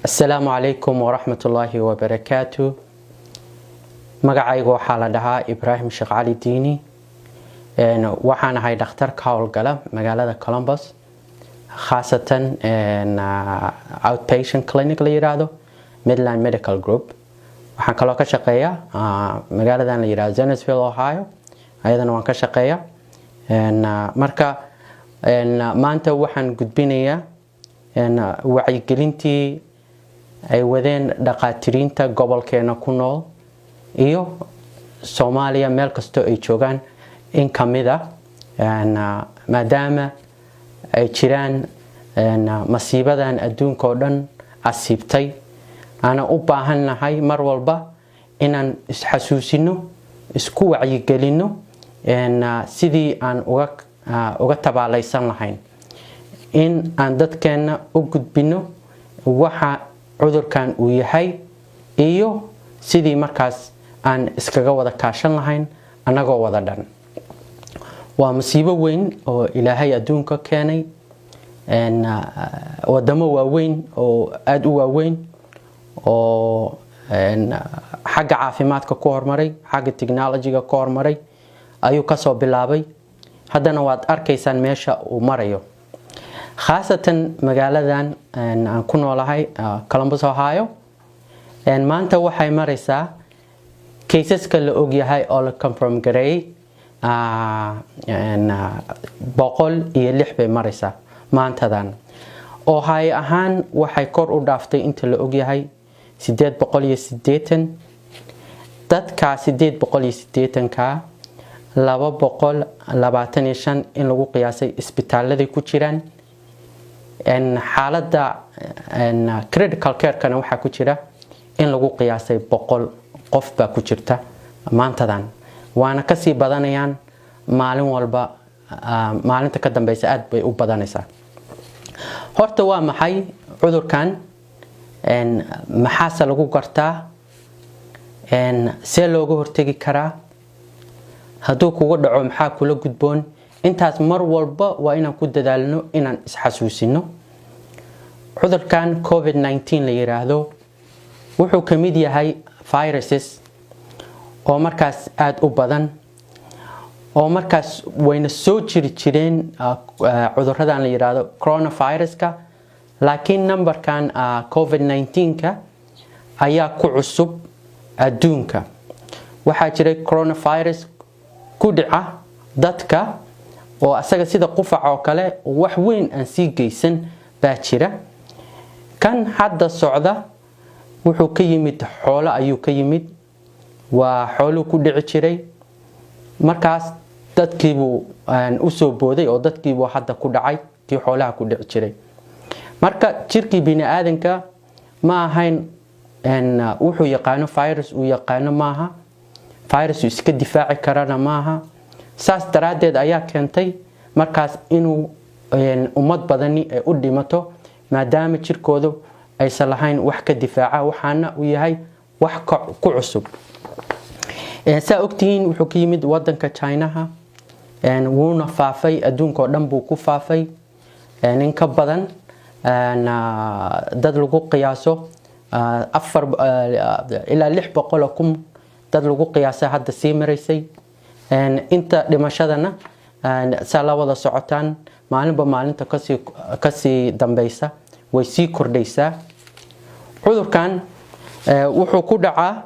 Asalaamu calaykum waraxmatullaahi wabarakaatu. Magacayga waxaa la dhahaa Ibraahim Sheekh Cali Diini. Waxaan ahay dhakhtar ka howlgala magaalada Columbus, khaasatan outpatient clinic la yiraahdo Midland Medical Group. Waxaan kaloo ka shaqeeyaa magaaladan la yirahdo Zanesville, Ohio, ayadana waan ka shaqeeyaa. Marka maanta waxaan gudbinayaa wacyigelintii ay wadeen dhaqaatiriinta gobolkeena ku nool iyo Soomaaliya meel kastoo ay joogaan in kamid a, maadaama ay jiraan masiibadan adduunka oo dhan asiibtay, aana u baahannahay mar walba inaan isxasuusino, isku wacyigelino sidii aan uga tabaalaysan lahayn, in aan dadkeenna u gudbino waxa cudurkan uu yahay iyo sidii markaas aan iskaga wada kaashan lahayn annagoo wada dhan. Waa masiibo weyn oo Ilaahay adduunka keenay. Wadamo waaweyn oo aada u waaweyn oo xagga caafimaadka ku horumaray, xagga technologyga ku horumaray ayuu kasoo bilaabay. Haddana waad arkaysaan meesha uu marayo, khaasatan magaaladan aan ku noolahay, Columbus, Ohio. Maanta waxay maraysaa caseska la ogyahay oo la confirm gareeyay 106 bay maraysaa maantadan. Ohio ahaan waxay kor u dhaaftay inta la ogyahay 880. Dadkaa 880-ka, 225 in lagu qiyaasay isbitaaladay ku jiraan. Xaaladda critical carekana waxaa ku jira in lagu qiyaasay 100 qof baa ku jirta maantadan, waana kasii badanayaan maalin walba. Maalinta ka dambeysa aad bay u badanaysaa. Horta waa maxay cudurkan? Maxaase lagu gartaa? See looga hortegi karaa? Hadduu kugu dhaco, maxaa kula gudboon? Intaas mar walba waa inaan ku dadaalno inaan isxasuusino. Cudurkan COVID-19 la yiraahdo wuxuu ka mid yahay viruses oo markaas aada u badan, oo markaas wayna soo jiri jireen cuduradan la yiraahdo coronaviruska, laakiin numberkan COVID-19-ka ayaa ku cusub adduunka. Waxaa jiray coronavirus ku dhica dadka oo asaga sida qufac oo kale wax weyn aan sii geysan baa jira. Kan hadda socda wuxuu ka yimid xoolo ayuu ka yimid, waa xooluu ku dhici jiray. Markaas dadkiibuu usoo booday oo dadkiibuu hadda ku dhacay, kii xoolaha ku dhici jiray. Marka jirkii bini aadanka ma ahayn wuxuu yaqaano virus uu yaqaano maaha, virus uu iska difaaci karana maaha. Saas daraaddeed ayaa keentay markaas inuu ummad badani ay u dhimato, maadaama jirkoodu aysan lahayn wax ka difaaca, waxaana uu yahay wax ku cusub. Saa ogtihiin, wuxuu ka yimid wadanka Chinaha, wuuna faafay, adduunka oo dhan buu ku faafay. In ka badan dad lagu qiyaaso 400 ilaa 600,000 dad lagu qiyaasa hadda sii maraysay. Inta dhimashadana saa la wada socotaan, maalinba maalinta kasii dambeysa way sii kordhaysaa. Cudurkan wuxuu ku dhacaa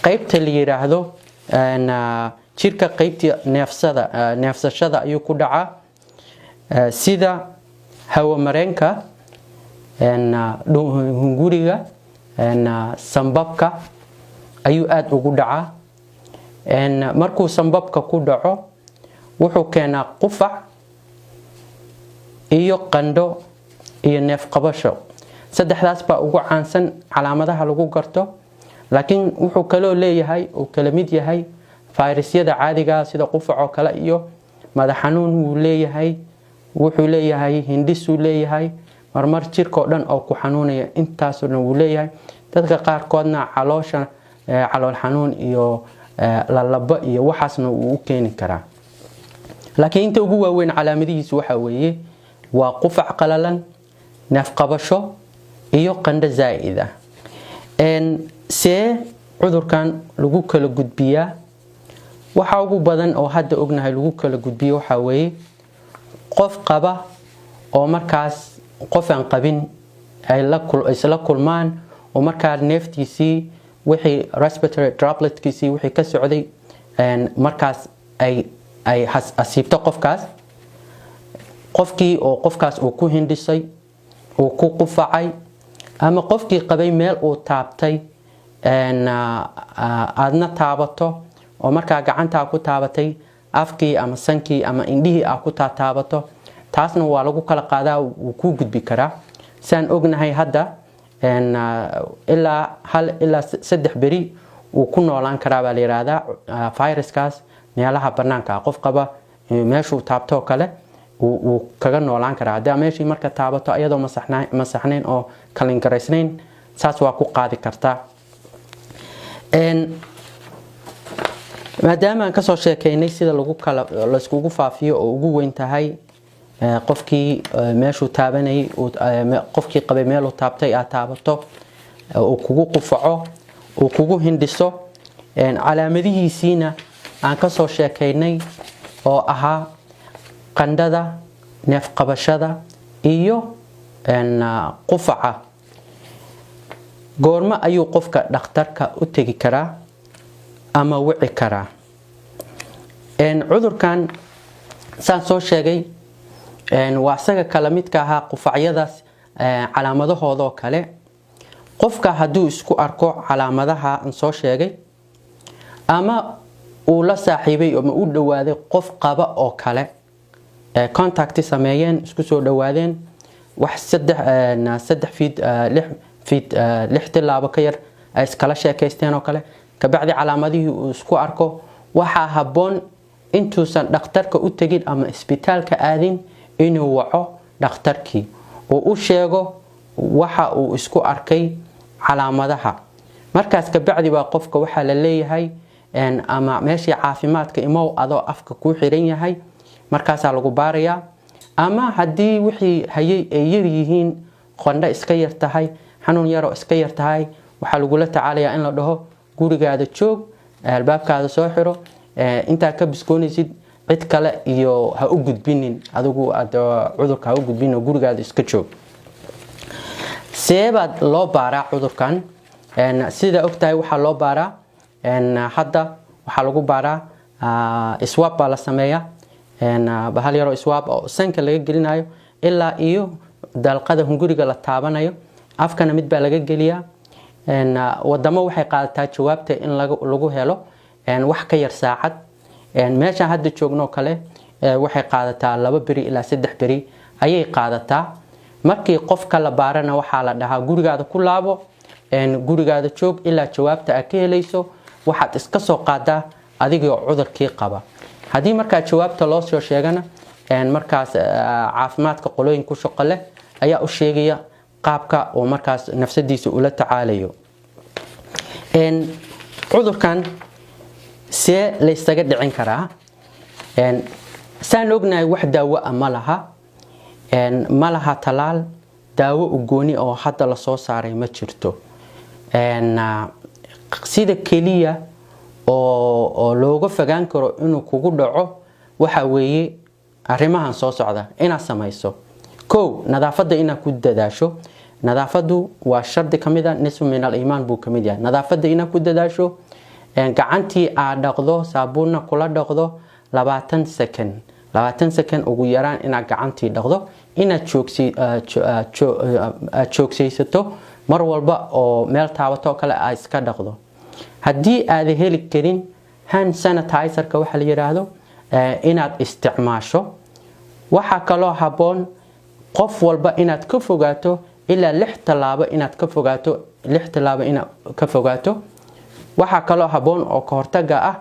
qeybta la yiraahdo jirka, qeybtii neefsada, neefsashada ayuu ku dhacaa, sida hawamareenka, hunguriga, sambabka ayuu aada ugu dhacaa. Markuu sambabka ku dhaco, wuxuu keenaa qufac iyo qandho iyo neef qabasho. Saddexdaas baa ugu caansan calaamadaha lagu garto. Laakiin wuxuu kaloo leeyahay uu kala mid yahay fayrasyada caadiga, sida qufac oo kale iyo madax xanuun wuu leeyahay, wuxuu leeyahay hindhisuu leeyahay, marmar jirka oo dhan oo ku xanuunaya, intaasoo dhan wuu leeyahay. Dadka qaarkoodna caloosha, calool xanuun iyo lalabo iyo waxaasna wuu u keeni karaa. Laakiin inta ugu waaweyn calaamadihiisu waxa weeye waa qufac qalalan, neefqabasho. iyo qandho zaa'id ah. See cudurkan lagu kala gudbiyaa? Waxa ugu badan oo hadda ognahay lagu kala gudbiyo waxaa weeye qof qaba oo markaas qof aan qabin ay isla kulmaan, oo markaa neeftiisii, wixii respiratory dropletkiisii wixii ka socday, markaas ay asiibto qofkaas. Qofkii oo qofkaas uu ku hindhisay, uu ku qufacay, ama qofkii qabay meel uu taabtay aadna taabato, oo markaa gacantaa ku taabatay, afkii ama sankii ama indhihii aa ku taataabato, taasna waa lagu kala qaadaa, wuu kuu gudbi karaa. Saan ognahay hadda, ilaa 1 ilaa 3 beri wuu ku noolaan karaa baa la yiraahdaa viruskaas meelaha banaanka. Qof qaba meeshuu taabtoo kale wuu kaga noolaan karaa. Haddii meeshii marka taabato iyadoo masaxnayn oo kalingaraysnayn, saas waa ku qaadi kartaa. Maadaama aan kasoo sheekeynay sida lagu kala layskugu faafiyo, oo ugu weyn tahay qofkii meeshuu taabanayay, qofkii qabay meeluu taabtay aad taabato, uu kugu qufaco, uu kugu hindhiso, calaamadihiisiina aan kasoo sheekeynay oo ahaa qandhada, neefqabashada iyo qufaca, goormo ayuu qofka dhakhtarka u tegi karaa ama wici karaa? Cudurkan, saan soo sheegay, waa isaga kala midka ahaa qufacyadaas calaamadahoodoo kale. Qofka hadduu isku arko calaamadaha aan soo sheegay, ama uu la saaxiibay ama u dhowaaday qof qaba oo kale, contact sameeyeen, isku soo dhowaadeen, wax 3 feet, 6 feet, 6 tilaabo ka yar ay iskala sheekaysteen oo kale, kabacdi calaamadihii uu isku arko, waxaa habboon intuusan dhakhtarka u tegin ama isbitaalka aadin inuu waco dhakhtarkii oo u sheego waxa uu isku arkay calaamadaha. Markaas kabacdi baa qofka waxaa la leeyahay ama meeshii caafimaadka imow adoo afka kuu xiran yahay, markaasaa lagu baarayaa. Ama haddii wixii hayay ay yar yihiin, qandho iska yar tahay, xanuun yaroo iska yar tahay, waxaa lagula tacaalayaa in la dhaho gurigaada joog, albaabkaada soo xiro, intaa ka biskoonaysid cid kale iyo ha u gudbinin, adigu aad cudurka ha u gudbinin oo gurigaada iska joog. Seebaad loo baaraa cudurkan? Sida ogtahay, waxaa loo baaraa hadda, waxaa lagu baaraa swab baa la sameeyaa, bahal yaroo swab oo sanka laga gelinayo ilaa iyo dalqada hunguriga la taabanayo, afkana mid baa laga geliyaa. Wadamo waxay qaadataa jawaabta in lagu helo wax ka yar saacad. Meeshaan hadda joogno kale waxay qaadataa 2 beri ilaa 3 beri ayay qaadataa. Markii qofka la baarana, waxaa la dhahaa gurigaada ku laabo, gurigaada joog ilaa jawaabta aad ka helayso. Waxaad iska soo qaadaa adigoo cudurkii qaba. Haddii markaa jawaabta loo soo sheegana, markaas caafimaadka qolooyin ku shaqo leh ayaa u sheegaya qaabka uu markaas nafsadiisa ula tacaalayo. Cudurkan see laysaga dhicin karaa? Saan ognahay, wax daawo ah ma laha, ma laha talaal, daawo u gooni oo hadda lasoo saaray ma jirto. Sida keliya oo looga fogaan karo inuu kugu dhaco waxa weeye arrimahan soo socda inaad samayso. Kow, nadaafadda inaad ku dadaasho. Nadaafaddu waa shardi ka mid a nisfu min al iimaan buu kamid yahay. Nadaafadda inaad ku dadaasho, gacantii aad dhaqdo, saabuunna kula dhaqdo 20 second, 20 second ugu yaraan inaad gacantii dhaqdo, inaad joogsaysato mar walba oo meel taabato oo kale aad iska dhaqdo. Haddii aada heli karin, hand sanitizerka waxa la yiraahdo inaad isticmaasho. Waxaa kaloo habboon qof walba inaad ka fogaato ilaa 6 tallaabo, inaad ka fogaato 6 tallaabo inaad ka fogaato. Waxaa kaloo habboon oo ka hortaga ah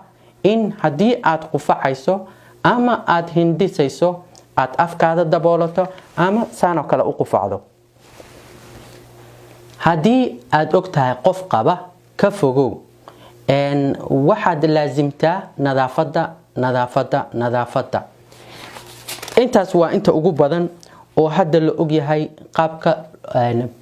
in haddii aad qufacayso ama aad hindhisayso aad afkaada daboolato ama saanoo kale u qufacdo. Haddii aad og tahay qof qaba, ka fogow. Waxaad laasimtaa nadaafadda, nadaafadda, nadaafadda. Intaas waa inta ugu badan oo hadda la ogyahay qaabka.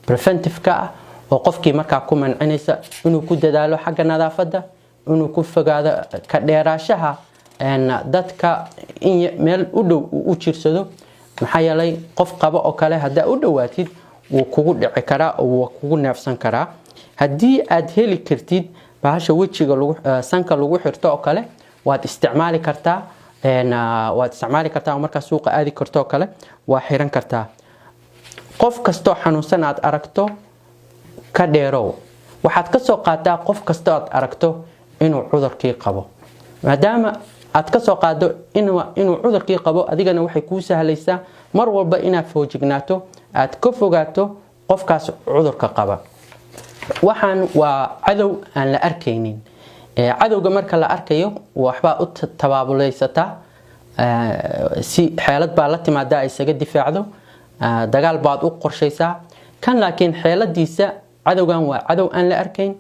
preventive-ka ah oo qofkii markaa ku mancinaysa inuu ku dadaalo xagga nadaafadda, inuu ku fogaado ka dheeraashaha dadka, in meel u dhow uu u jirsado. Maxaa yeelay, qof qaba oo kale haddaa u dhowaatid, wuu kugu dhici karaa oo wuu kugu neefsan karaa. Haddii aad heli kartid bahasha wejiga sanka lagu xirto oo kale, waad isticmaali kartaa, waad isticmaali kartaa oo markaa suuqa aadi karto oo kale waa xiran kartaa. Qof kastoo xanuunsan aad aragto, ka dheerow. Waxaad ka soo qaadaa qof kastoo aad aragto inuu cudurkii qabo. Maadaama aad ka soo qaado inuu cudurkii qabo, adigana waxay kuu sahlaysaa mar walba inaad foojignaato, aad ka fogaato qofkaas cudurka qaba. Waxaan waa cadow aan la arkaynin. Cadowga marka la arkayo, waxbaa u tabaabulaysataa, si xeelad baa la timaadaa isaga difaacdo, dagaal baad u qorshaysaa. Kan laakiin xeeladiisa, cadowgan waa cadow aan la arkayn,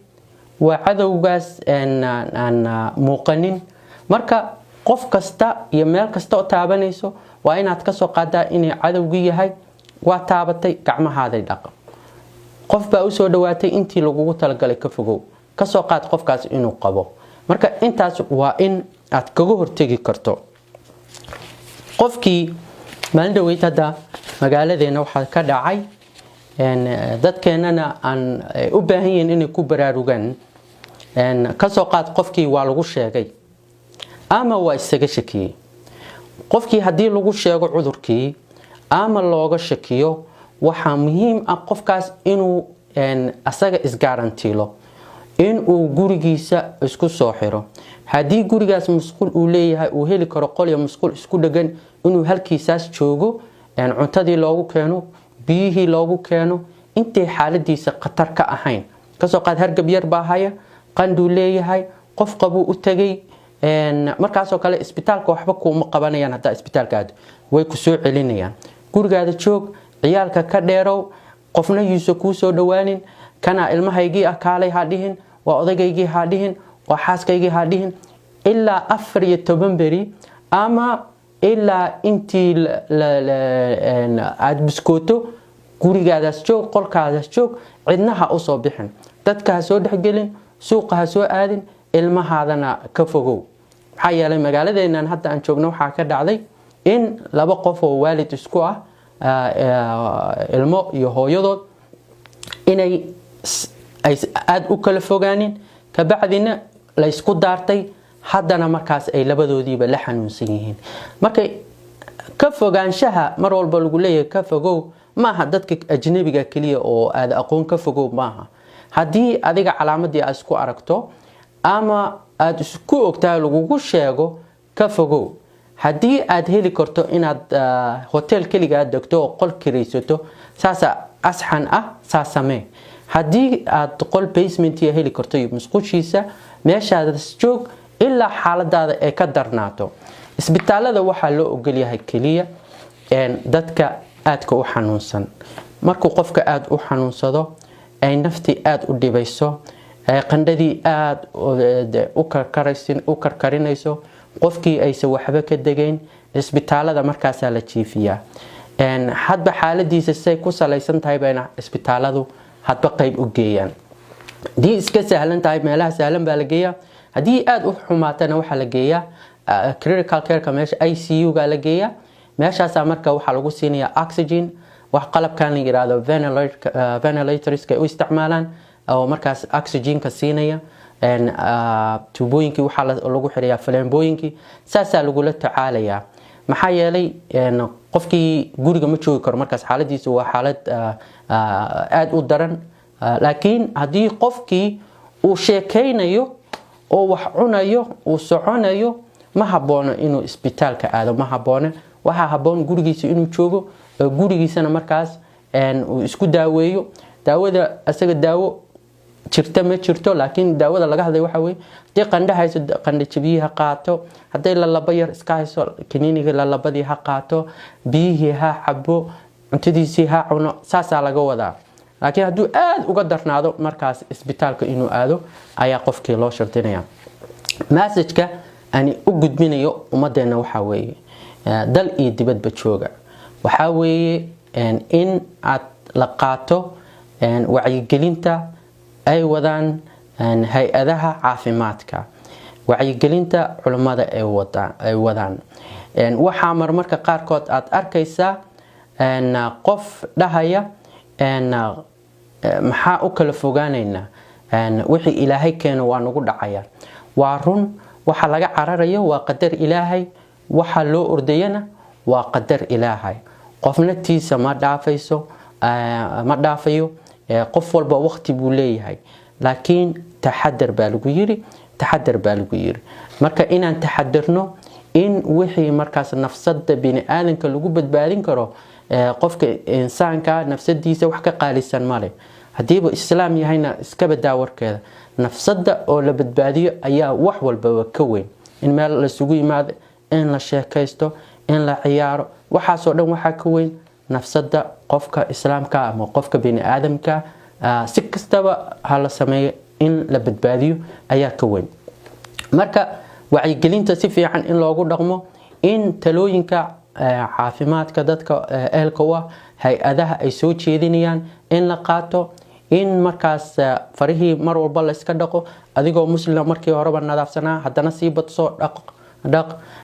waa cadowgaas aan muuqanin. Marka qof kasta iyo meel kasta oo taabanayso, waa inaad kasoo qaadaa inay cadowgii yahay. Waa taabatay, gacmahaaday dhaqa. Qof baa usoo dhawaatay, intii lagugu talagalay ka fogow, kasoo qaad qofkaas inuu qabo. Marka intaas waa in aad kaga hortegi karto. Qofkii maalin dhaweyd hadda magaaladeena waxaa ka dhacay, dadkeenana aan u baahan yihiin inay ku baraarugaan: kasoo qaad qofkii waa lagu sheegay ama waa isaga shakiyey. Qofkii haddii lagu sheego cudurkii ama looga shakiyo, waxaa muhiim ah qofkaas inuu asaga isgaarantiilo, inuu gurigiisa isku soo xiro. Haddii gurigaas musqul uu leeyahay, uu heli karo qolya musqul isku dhegan, inuu halkiisaas joogo, cuntadii loogu keeno, biyihii loogu keeno, intay xaaladiisa khatar ka ahayn. Kasoo qaad hargab yar baa haya, qanduu leeyahay, qof qabuu u tegay. Markaasoo kale isbitaalka waxba kuuma qabanayaan. Haddaa isbitaalka aado, way ku soo celinayaan. Gurigaada joog, ciyaalka ka dheerow, qofna yuusa kuu soo dhowaanin. Kanaa ilmahaygii ah, kaalay ha dhihin, waa odaygaygii ha dhihin, waa xaaskaygii ha dhihin, ilaa 14 beri ama ilaa intii aada biskooto. Gurigaadaas joog, qolkaadaas joog, cidna ha usoo bixin, dadka ha soo dhexgelin, suuqa ha soo aadin, ilmahaadana ka fogow. Maxaa yeelay, magaaladeennan hadda aan joogno waxaa ka dhacday in laba qof oo waalid isku ah, ilmo iyo hooyadood, inay ay aada u kala fogaanin, kabacdina laysku daartay, haddana markaas ay labadoodiiba la xanuunsan yihiin. Marka ka fogaanshaha mar walba lagu leeyahay ka fogow, maaha dadka ajnabiga keliya oo aada aqoon ka fogow maaha. Haddii adiga calaamadii aad isku aragto ama aada isku ogtahay, lagugu sheego, ka fogow. Haddii aad heli karto inaad hotel keligaa degto oo qol kiraysato, saasa asxan ah, saa samee. Haddii aad qol basementiya heli karto iyo musqushiisa, meeshaas joog ilaa xaaladaada ay ka darnaato. Isbitaalada waxaa loo ogolyahay keliya dadka aadka u xanuunsan. Markuu qofka aada u xanuunsado, ay naftii aada u dhibayso, qandhadii aada u karkarinayso, qofkii aysan waxba ka degayn, isbitaalada markaasaa la jiifiyaa. Hadba xaaladiisa say ku salaysan tahay bayna isbitaaladu hadba qayb u geeyaan. Haddii iska sahlan tahay, meelaha sahlan baa la geeyaa. Haddii aada u xumaatana, waxaa la geeyaa critical careka, meesha ICU ga la geeyaa. Meeshaasaa marka waxaa lagu siinayaa oxygen, wax qalabkan la yiraahdo ventilatorska ay u isticmaalaan oo markaas oxygenka siinaya. Tuubooyinkii waxaa lagu xirayaa, faleembooyinkii, saasaa lagula tacaalayaa. Maxaa yeelay, qofkii guriga ma joogi karo markaas, xaaladiisu waa xaalad aada u daran. Laakiin haddii qofkii uu sheekaynayo oo wax cunayo, uu soconayo, ma haboono inuu isbitaalka aado, ma habboone. Waxaa habboon gurigiisa inuu joogo, gurigiisana markaas uu isku daaweeyo. Daawada isaga daawo jirta ma jirto, laakiin daawada laga hadlay waxa weye, haddii qandho hayso, qandho jabiyihii ha qaato. Hadday lalaba yar iska hayso, kaniinigii lalabadii ha qaato, biyihii ha cabo, cuntadiisii ha cuno, saasaa laga wadaa. Laakiin hadduu aada uga darnaado, markaas isbitaalka inuu aado ayaa qofkii loo shardinaya. Messageka aan u gudbinayo ummadeenna waxaa weeye, dal iyo dibadba jooga, waxaa weeye in aad la qaato wacyigelinta ay wadaan hay-adaha caafimaadka, wacyigelinta culummada ay wadaan. Waxaa marmarka qaarkood aada arkaysaa qof dhahaya: "Maxaa u kala fogaanaynaa? Wixii Ilaahay keeno waa nagu dhacaya." Waa run, waxa laga cararayo waa qadar Ilaahay, waxa loo ordayana waa qadar Ilaahay. Qofna tiisa ma dhaafayso, ma dhaafayo. Qof walba waqti buu leeyahay, laakiin taxadar baa lagu yiri, taxadar baa lagu yiri. Marka inaan taxadarno, in wixii markaas nafsada bini aadanka lagu badbaadin karo. Qofka insaanka nafsadiisa wax ka qaalisan male. Hadiiba Islaam yahayna, iskaba daawarkeeda. Nafsada oo la badbaadiyo ayaa wax walbaba ka weyn. In meel laisugu yimaado, in la sheekaysto, in la ciyaaro, waxaasoo dhan waxaa ka weyn nafsada qofka Islaamka ama qofka bini aadamka. Si kastaba ha la sameeyo, in la badbaadiyo ayaa ka weyn. Marka wacyigelinta si fiican in loogu dhaqmo, in talooyinka caafimaadka dadka ehelka u ah, hay-adaha ay soo jeedinayaan in la qaato, in markaas farihii mar walba la iska dhaqo. Adigoo Muslima markii horeba nadaafsanaa, haddana sii badsoo dhaq dhaq.